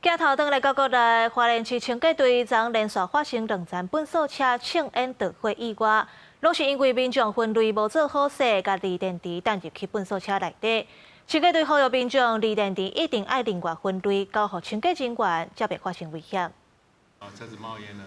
鏡頭轉來到國內，花蓮市清潔隊昨連續發生兩層糞埽車衝煙著火意外，攏是因為民眾分類無做好勢，共鋰電池擲入去糞埽車內底。清潔隊呼籲民眾鋰電池一定愛另外分類，交予清潔人員，才袂發生危險。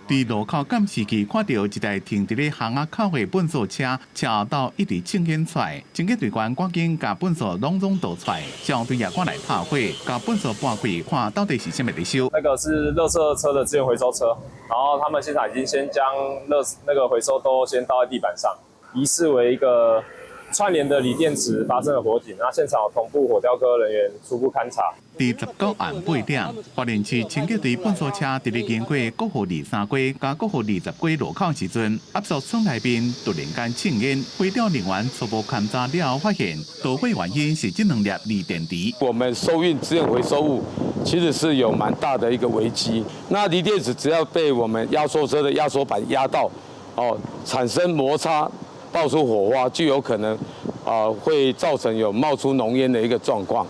佇路口監視器看著一台停佇咧巷仔口的糞埽車，車後斗一直衝煙出來，清潔隊員趕緊共糞埽攏總倒出來，消防隊也趕來拍火，共糞埽搬開，看到底是啥物佇燒。那個是垃圾車的資源回收車，然後他們現場已經先將垃那個回收都先倒在地板上，疑似為一個串聯的鋰電池發生了火警，那現場有同步火調科人員初步勘查。佇19暗8點，花蓮市清潔隊糞埽車佇咧經過國父23街佮國父20街路口時陣，壓縮倉內面突然間衝煙，回調人員初步勘查了後發現，導火原因是這兩粒鋰電池。我們收運資源回收物其實是有蠻大的一個危機。那鋰電池只要被我們壓縮車的壓縮板壓到，哦，產生摩擦，爆出火花，就有可能啊會造成有冒出濃煙的一個狀況。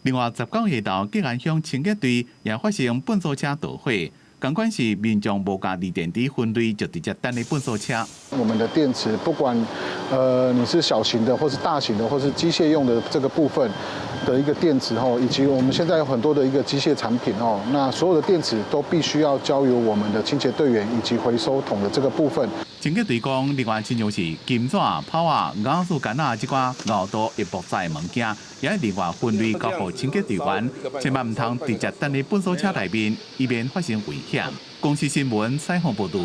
另外，19下晝，吉安鄉清潔隊也發生糞埽車導火，仝款是民眾無共鋰電池分類就直接擲佇糞埽車。我們的電池不管你是小型的，或是大型的，或是機械用的這個部分的一個電池吼，以及我們現在有很多的一個機械產品哦，那所有的電池都必須要交由我們的清潔隊員以及回收桶的這個部分。清潔隊講，另外親像是金紙、炮仔、咬樹桿仔這寡熬度會爆炸的物件，也愛另外分類交予清潔隊員，千萬毋通直接擲佇糞埽車內面，以免發生危險。公視新聞採訪報導。